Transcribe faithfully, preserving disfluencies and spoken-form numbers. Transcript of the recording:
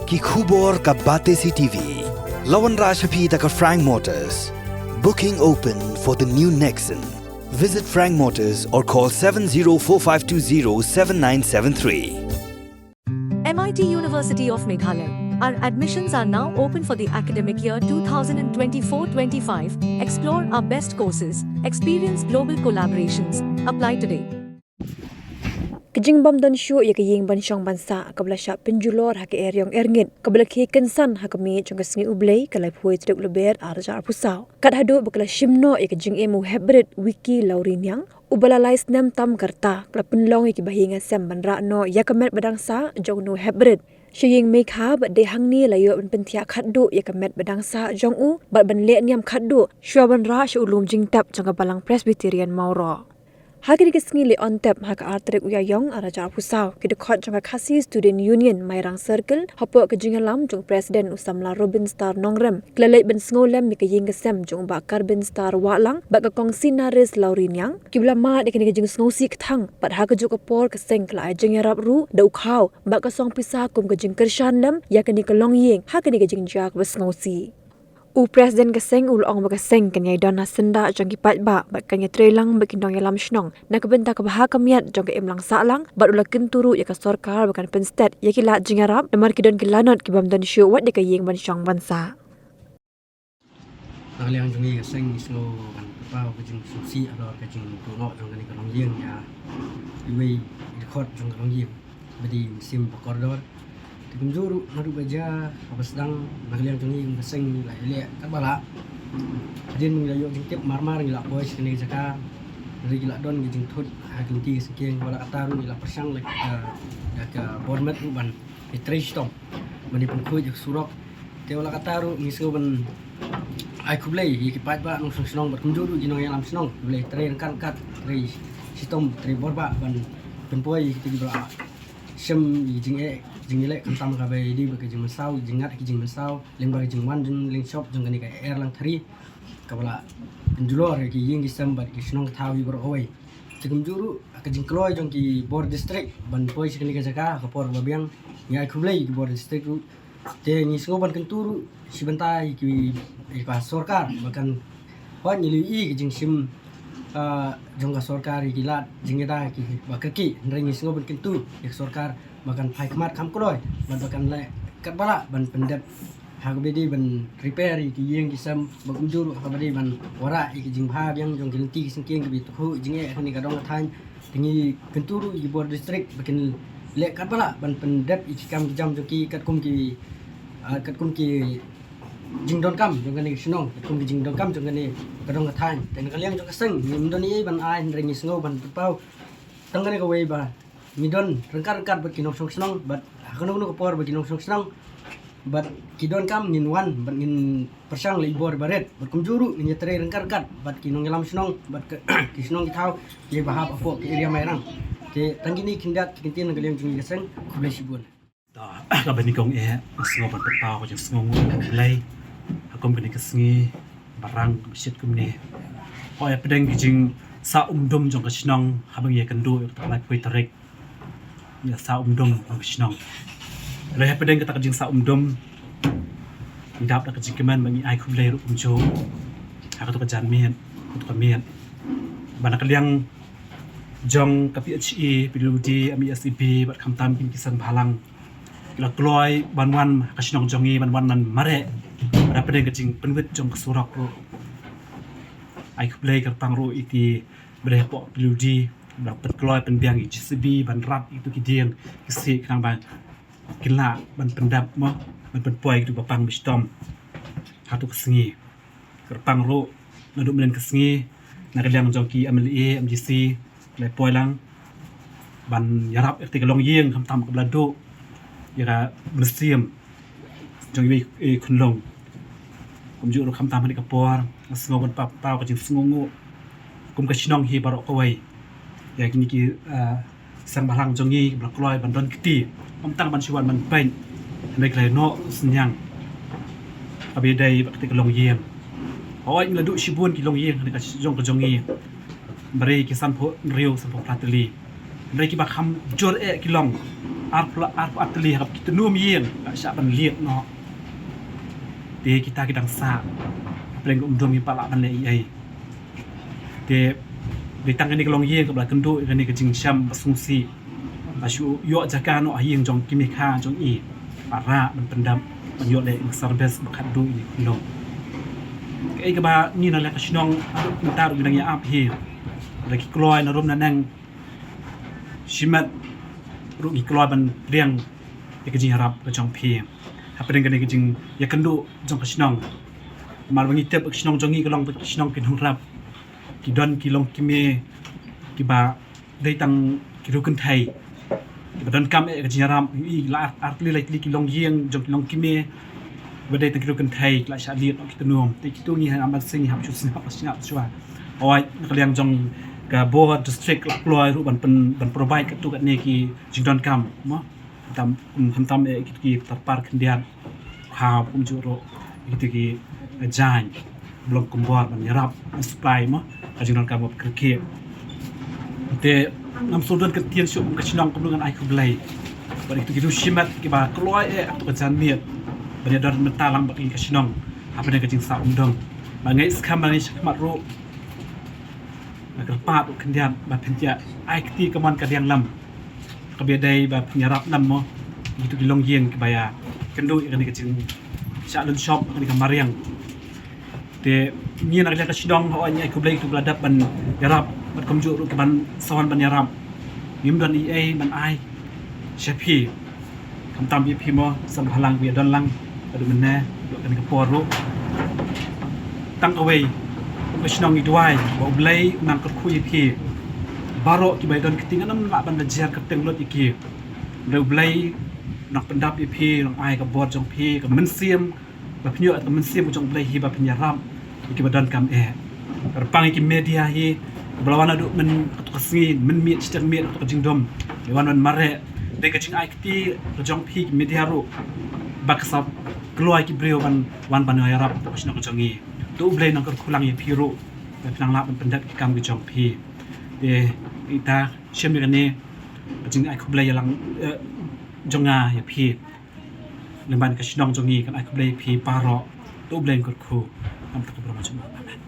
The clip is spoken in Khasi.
Ki khubor ka Batesi TV. La wanrah sha phi da ka Frank Motors. Booking open for the new Nexon. Visit Frank Motors or call seven zero four five two zero seven nine seven three. M I T University of Meghalaya. Our admissions are now open for the academic year two thousand twenty-four twenty-five. Explore our best courses, experience global collaborations. Apply today. Ka jingbym don shuh ïa ka ïing ban shong ban sah kaba la shah pynjulor ha ka eriong erngut kaba la khie kynsan ha ka miet jong ka sngi U Blei ka laiphew tarik Lber arhajar arphew saw. Kat haduh ba ka la shim noh ïa ka jingim u hepbrit Wiki Lawriniang uba la lai snem tam ka rta, ka la pynlong ïa ki bahaïing hasem ban rah noh ïa ka met ba dang sah jong u hepbrit. Sha ïing Megha bad dei hangne la ïoh ban pynthiah khatduh ïa ka met ba dang sah jong u bad ban leh niam khatduh shuwa ban rah sha u lum jingtep jong ka Balang Presbyterian Mawroh. Ha kane ka sngi leh on tep ha ka ar tarik u Ïaïong arhajar arphew saw, ki dkhot jong ka Khasi Student Union Mairang Circle hapoh ka jingïalam jong u President u samla Robin Star Nongrem ki la leit ban sngewlem ïa ka ïing ka sem jong u Bah Karbin Star Wahlang bad ka Kong Sinaris Lawriniang kiba la mad ïa kane ka jingsngewsih kthang. Bad ha kajuh ka por ka seng ka la ai jingïarap ruh da u khaw bad ka song pisa kum ka jingkyrshan lem ïa kane ka longïing ha kane ka jingjia kaba sngewsih. U President ka seng u la ong ba ka seng kan ïai don ha syndah jong ki paidbah bad kan ïatrei lang bad ki nongïalam shnong na ka bynta ka bha ka miat jong ka imlang sahlang bad u la kyntu ruh ïa ka sorkar ba kan pynstet ïa ki lad jingïarap namar ki don ki lanot kibym don shuh wat ïa ka ïing ban shong ban sah. Na ka liang jong ngi ka seng ngi sngew ban pynpaw ka jingsngewsih halor ka jingduh noh jong kane ka longïing ïa iwei i dkhot jong ka longïing ba dei Mynsiem Bakordor. Te kumjuh ruh naduh ba jia haba sdang na ka liang jong ngi kum ka seng ngi la ïaleh katba lah. Hadien ba ngi la ïoh jingtip marmar ngi la poi sha kane ka jaka. Hynrei ki la don ki jingthut ha ki lynti ki syngkien, wat la katta ruh ngi la pyrshang leh, eh, da ka bor met ruh ban ïatrei shitom ban ïa pynkhuid ïa ka surok. Te wat la katta ruh ngi sngew ban ai khublei ïa ki paidbah nongshong shnong bad kumjuh ruh ki nongïalam shnong kiba la ïatrei ryngkat ryngkat, trei shitom, trei bor bah ban pynpoi ïa kita kiba la shem ïa ka jingeh jingïaleh khamtam kaba ïadei bad ka jingmynsaw, jingngat ka jingmynsaw lyngba ka jingwan jingshop jong kane ka Er Langthari kaba la pynjulor ïa ki ïing ki sem bad ki shnong ki thaw hi baroh kawei. Te kumjuh ruh ha ka jingkloi jong ki bor district ban poi sha kane ka jaka ha ka por ba biang, ngi ai khublei ïa ki bor district ruh. Te ngi sngew ban kyntu ruh shi bynta ïa ki, ïa ka sorkar ba kan, hooid ngi la ïohi ka jingshim, ah, jong ka sorkar ïa ki lad jingïada kiba kyrkieh, hynrei ngi sngew ban kyntu ïa ka sorkar ba kan phai khmat kham kloi bad ba kan leh katba lah ban pyndep ha kaba dei ban repair ïa ki ïing ki sem bad kumjuh ruh ha kaba dei ban wanrah ïa ki jingbha biang jong ki lynti ki syngkien kiba ïathuh jingeh ha kane ka dong ka thaiñ. Te ngi kyntu ruh ïa ki bor district ba kin leh katba lah ban pyndep ïa ki kam ki jam jong ki katkum ki, ah, katkum ki jingdonkam jong kane ka shnong, katkum ki jingdonkam jong kane ka dong ka thaiñ. Te na ka liang jong ka seng ngim don ei ei ban ai hynrei ngi sngew ban pynpaw tang kane kawei ba ngi don ryngkat ryngkat bad ki nongshong shnong bad ha kano kano ka por ba ki nongshong shnong bad ki donkam ngin wan bad ngin pyrshang leh i bor ba rit bad kumjuh ruh ngin ïatrei ryngkat ryngkat bad ki nongïalam shnong bad ki, ki shnong ki thaw kiba hap hapoh ka area Mairang. Te tang kine khyndiat ki kyntien na ka liang jong ngi ka seng, khublei shibun. To, kaba nyngkong eh nga sngew ban pynpaw ka jingsngewnguh ïa U Blei ha kum kane ka sngi ba rang ba shit kumne. Hooid, hapdeng ka jingsah um dum jong ka shnong haba ngi ïakynduh ïa kata ka laiphew tarik, ngi la sah um dum jong ka shnong. Hynrei hapdeng kata ka jingsah um dum ngi dap da ka jingkmen ba ngi ai khublei ruh kumjuh ha kato ka janmiet, kato ka miet ba na ka liang jong ka P H E, P W D, M E S E B bad khamtam kin ki seng bhalang ki la kloi ban wan ha ka shnong jong ngi, ban wan ban mareh bad hapdeng ka jingpynwit jong ka surok ruh. Ai khublei kyrpang ruh ïa ki ba dei hapoh P W D ba la pynkloi pynbiang ïa ki J C B ban rat ïa kito ki dieng ki siej khnang ba kin lah ban pyndap mo ban pynpoi ïa kito ba pang ba shitom ha kato ka sngi. Kyrpang ruh naduh mynnin ka sngi na ka liang jong ki M L A, M D C, la poi lang ban ïarap ïa kata ka longïing khamtam kaba la duh ïa ka mynsiem jong iwei i khunlung. Kumjuh ruh khamtam ha kane ka por nga sngew ban pynpaw ka jingsngewnguh kum ka shnong hi baroh kawei ïa kine ki, ah, seng bhalang jong ngi kiba la kloi ban don kti, ym tang ban shu wan ban peit, hynrei ki la ïoh synñiang kaba ïadei bad kata ka longïing. Hooid, ngi la duh shibun ki longïing ha kane ka shnong ka jong ngi, ba dei ki sanphew hynriew, sanphew phra tylli, hynrei kiba kham jur eh ki long arphew arphew artylli ha kaba ki tnum ïing la shah ban liat noh. Te kita ki dang sah hapdeng ka umdum, ngim pat lah ban leh ei ei. Te dei tang kane ka longïing kaba la kynduh ïa kane ka jingshem ba sngewsih. Ba shu ïoh jaka noh ha ïing jong ki mei kha jong i, ba rah ban pyndap ban ïoh leh ïa ka service ba khatduh ïa kane ka longïing. Kaei kaba ngi na leh ka shnong haduh mynta ruh ngi dang ïa ap hi. Lada ki kloi na rum na neng shimet ruh ngi kloi ban pdiang ïa ka jingïarap ka jong phi hapdeng kane ka jingïakynduh jong ka shnong. Namar ba ngi tip ka shnong jong ngi ka long ka shnong ki nongrep, ki don ki longkmie kiba dei tang ki riew kynthei kiba donkam eh ka jingïarap. I la ar, ar tylli lai tylli ki longïing jong ki longkmie ba dei tang ki riew kynthei ki la shah liat noh ki tnum. Te kitu ngi hap ban sngap, hap shu sngap, hap sngap shuwa. Hooid, na ka liang jong ka bor district la kloi ruh ban pyn, ban provide katto katne ki jingdonkam mo. Tam, kum, khamtam eh kito ki tarpar khyndiat, khaw, kumjuh ruh kito ki, eh, jaiñ ba long kumbor ban ïarap ban supply mo ka jingdonkam kaba kyrkieh. Te ngam sngewdon kyntien shuh kum ka shnong kumno ngan ai khublei bad kito ki riew shimet kiba kloi eh ha kato ka janmiet ban ïadon bynta lang bad ka shnong hapdeng ka jingsah umdum. Ba ngeit skhem ba ngi shakhmat ruh nga kyrpad ruh khyndiat ba phin ïa ai kti ka mon ka diang lam kaba ïadei ba phin ïarap nam mo kito ki longïing kiba ïakynduh ïa kane ka jingshah lynshop, kane ka mariang. Te ngi na ka liang ka shnong, hooid, ngi ai khublei kito kiba la dep ban ïarap bad kumjuh ruh kiban sa wan ban ïarap. Ngim don ei ei ban ai sha phi. Khamtam ïa phi mo, sa bha lang ba ïa don lang haduh mynne, haduh kane ka por ruh. Tang kawei, kum ka shnong ngi duwai ba U Blei un nang kyrkhu ïa phi baroh kiba ïa don kti, ngan ym lah ban da jer kyrteng lut ïa ki. Hynrei U Blei un nang pyndap ïa phi, un nang ai ka bor jong phi, ka mynsiem, ba phin ïoh ka mynsiem ka jong U Blei hi ba phin ïarap ïa kiba donkam eh. Kyrpang ïa ki media hi ba la wan haduh mynta kato ka sngi, mynmiet shiteng miet kato ka jingdum, ba wan ban mareh. Dei ka jingai kti ka jong phi ki media ruh ba ka sa kloi ki briew ban wan ban ïarap kato ka shnong ka jong ngi. To U Blei un nang kyrkhu lang ïa phi ruh ba phin nang lah ban pyndep ki kam ki jong phi. Te ita shim ïa kane ka jingai khublei ïa lang, eh, jong nga ïa phi. Lem bad ka shnong jong ngi kan ai khublei ïa phi baroh. To U Blei un kyrkhu. Ngam ta ka burom jong U. Amen.